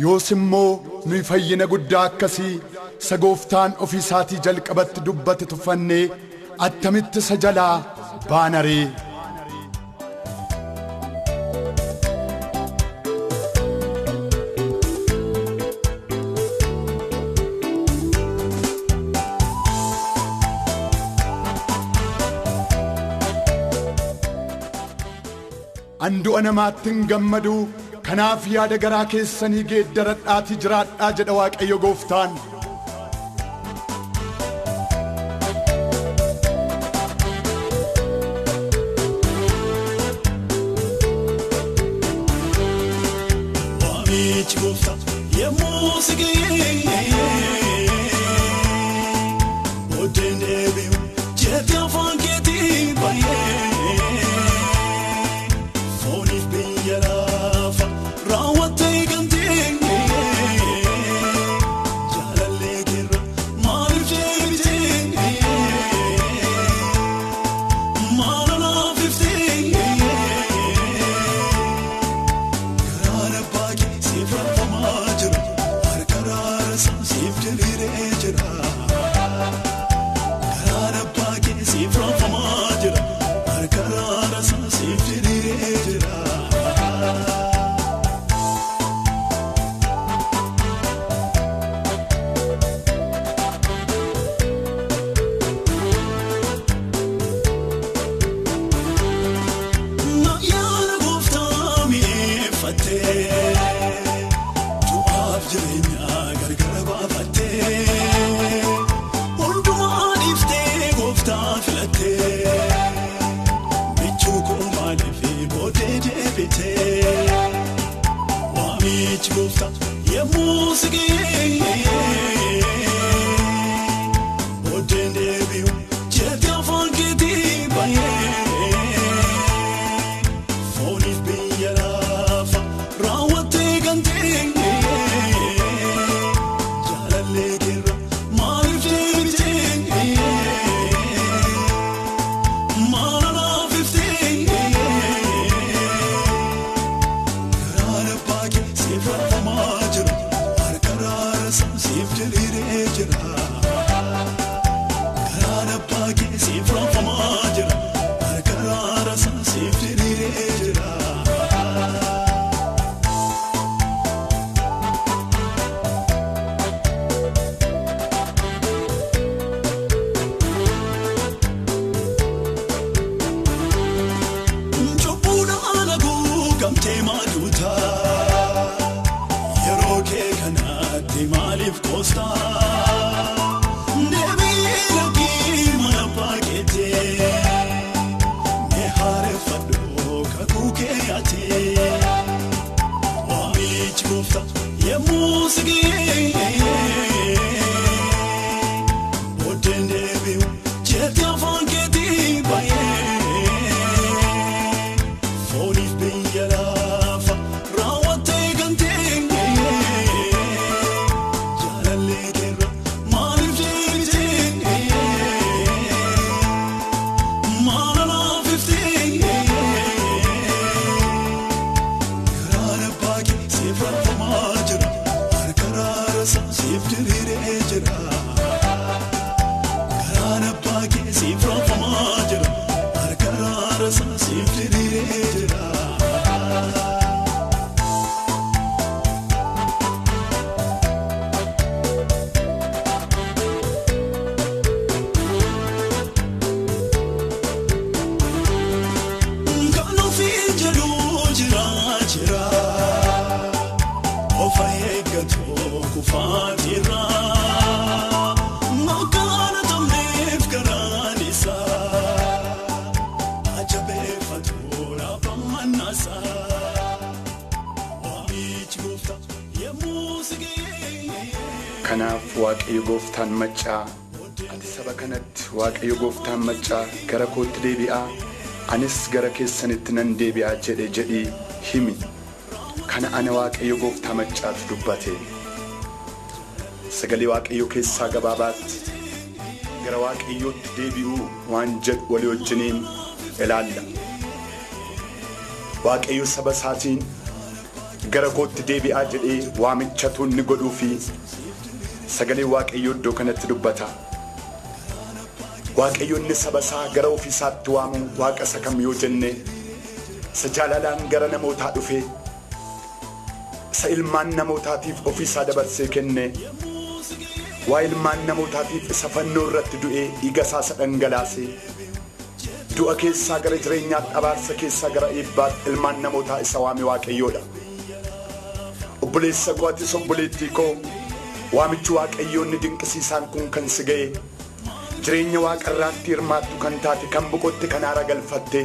Yoos immoo nuyi fayyina guddaa akkasii isa gooftaan ofii isaatii jalqabatti dubbate tuffannee attamitti isa jalaa baana ree? An du'a namaatti hin gammadu, kanaaf yaada garaa keessanii geeddaradhaatii jiraadhaa jedha Waaqayyo gooftaan. Waamichi gooftaa yemmuu si ga'ee booddeen deebi'u jettee afaan keetii baay'ee fooniif biyya lafa raawwattee gamtee jaalallee keerra maaliif deebitee maal anaaf iftee. Karaan abbaa kee siif raafamaa jira, harka raarasaa siif diriiree jira. Karaan abbaa kee siif raafamaa jira, harka raarasaa siif diriiree jira. Yaada gooftaa mi'eeffattee du'aaf jireenya gargar baafattee hundumaa dhiiftee gooftaa filattee michuu koo maaliif booddee deebitee waamichi gooftaa yemmuu si ga'ee booddeen deebi'u jettee afaan keetii baay'ee. Fooniif biyya lafa raawwattee gantee jaalallee keerra maaliif deebitee maal anaaf iftee karaan abbaa kee siif raafamaa jira harka raarasaa siif diriiree jira. Karaan abbaa kee siif raafamaa jira harka raarasaa siif diriiree jira. Cubbuudhaan haguugamtee maaduuta yeroo kee kanatti maaliif koostaa deebii lakkii mana abbaa keettee mee haareffadhu kakuu kee yaatee waamichi gooftaa yemmuu si ga'ee booddeen deebi'u jettee afaan keetii baay'ee. Fooniif biyya lafa raawwattee gantee jaalallee keerra maaliif deebitee maal anaaf iftee karaan abbaa kee siif raafamaa jira harka raarasaa siif diriiree jira. Karaan abbaa kee siif raafamaa jira harka raarasaa siif diriiree jira. Kan ofii jedhu jira jira of eeggatu kufaatiirra akkaan tamneef garaan isaa ajabeeffatu laafamannaasaa waamichi gooftaa yemmuu si ga'ee. Kanaaf Waaqayyo gooftaan maccaa ati saba kanatti Waaqayyo gooftaan maccaa gara kootti deebi'aa anis gara keessanitti nan deebi'aa jedhe jedhii himi. Kana ana Waaqayyo gooftaa maccaatu dubbate. Sagalee Waaqayyoo keessaa gabaabaatti gara Waaqayyootti deebi'uu waan jedhu walii wajjiniin ilaalla. Waaqayyo saba isaatiin Gara kootti deebi'aa jedhee waamichatu inni godhuu fi sagalee Waaqayyoo iddoo kanatti dubbata. Waaqayyo inni saba isaa gara ofiisaatti waamu Waaqa isa kam yoo jenne, isa jaalalaan gara namootaa dhufe, isa ilmaan namootaatiif ofiisaa dabarsee kenne, waa ilmaan namootaatiif isa fannoo irratti du'ee dhiiga isaa isa dhangalaase, du'a keessaa gara jireenyaatti, abaarsa keessaa gara eebbaatti ilmaan namootaa isa waame Waaqayyoodha. Obboleessa koo, atis obboleettii koo, waamichi Waaqayyoo inni dinqisiisaan kun kan si ga'e, jireenya waaqarraatti hirmaattu kan taate, kan boqotte, kan haara galfatte,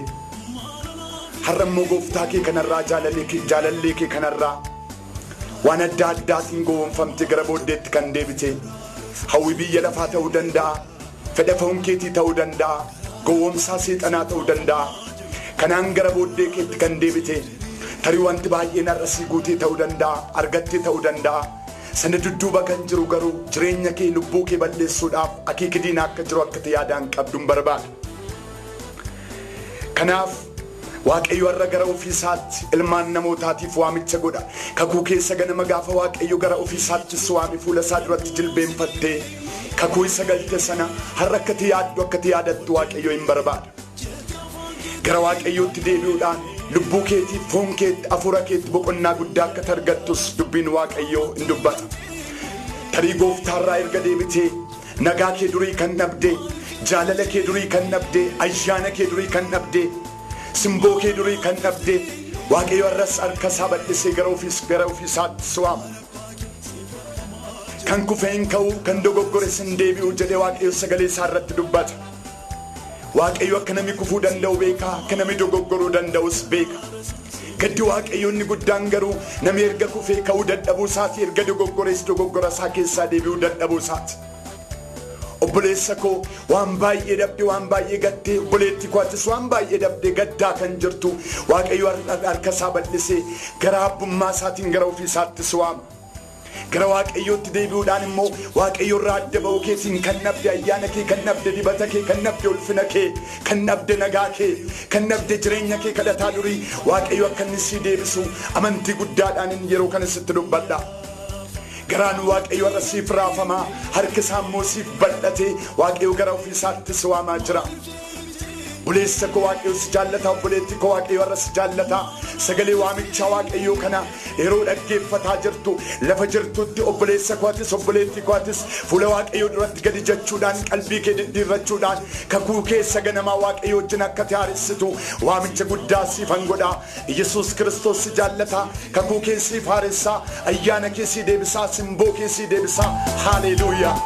har'a immoo gooftaa kee kanarraa, jaalallee kee kanarraa waan adda addaatiin gowwoomfamte gara booddeetti kan deebite, hawwi biyya lafaa ta'uu danda'a, fedha foon keetii ta'uu danda'a, gowwoomsaa seexanaa ta'uu danda'a, kanaan gara booddee keetti kan deebite, tarii wanti baay'een har'a sii guutee ta'uu danda'a, argattee ta'uu danda'a. Sana dudduuba kan jiru garuu jireenya kee, lubbuu kee balleessuudhaaf akeeka diinaa akka jiru akka ta'e yaadaan qabduun barbaada. Kanaaf Waaqayyo har'a gara ofiisaatti ilmaan namootaatiif waamicha godha. Kakuu keessa ganama gaafa Waaqayyo gara ofiisaatti si waame fuula isaa duratti jilbeenfattee kakuu isa galte sana har'a akka ati yaaddu, akka ati yaadattu Waaqayyo hin barbaada. Gara Waaqayyootti deebi'uudhaan lubbuu keetiif, foon keetti, hafuura keetti boqonnaa guddaa akka argattus dubbiin Waaqayyoo hin dubbata. Tarii gooftaarraa erga deebitee nagaa kee durii kan dhabde, jaalala kee durii kan dhabde, ayyaana kee durii kan dhabde, simboo kee durii kan dhabde, Waaqayyo har'as harka isaa bal'isee gara ofiisaatti si waama. Kan kufee hin ka'u, kan dogoggores hin deebi'u jedhee Waaqayyo sagalee isaa irratti dubbata. Waaqayyo akka namni kufuu danda'u beeka, akka namni dogoggoruu danda'us beeka. Gaddi Waaqayyo inni guddaan garuu namni erga kufee ka'uu dadhabuu isaati, erga dogoggores dogoggora isaa keessaa deebi'uu dadhabuu isaati. Obboleessa koo, waan baay'ee dhabde, waan baay'ee gattee, obboleettii koo, atis waan baay'ee dhabde, gaddaa kan jirtu, Waaqayyo harka isaa bal'isee gara abbummaa isaatiin gara ofiisaatti si waama. Gara Waaqayyootti deebi'uudhaan immoo Waaqayyo irraa adda ba'uu keetiin kan dhabde ayyaana kee, kan dhabde dibata kee, kan dhabde ulfina kee, kan dhabde nagaa kee, kan dhabde jireenya kee kadhataa durii, Waaqayyo akka inni sii deebisu amantii guddaadhaan yeroo kana sitti dubbadha. Garaan Waaqayyo har'a siif raafamaa, harki isaa immoo siif bal'atee Waaqayyo gara ofiisaatti si waamaa jira. Obboleessa koo, Waaqayyo si jaallata. Obboleetti koo, Waaqayyo har'a si jaallata. Sagalee waamichaa Waaqayyoo kana yeroo dhaggeeffataa jirtu, lafa jirtutti, obboleessa koo atis, obboleetti koo atis, fuula Waaqayyoo duratti gadi jechuudhaan, qalbii kee diddiirrachuudhaan kakuu keessa ganamaa Waaqayyo wajjin akka haaressitu waamicha guddaa siifan godha. Yesuus Kiristoos si jaallata. Kakuu kee siif haaressaa, ayyaana kee sii deebisaa, simboo kee sii deebisaa. Haaleluuyaa.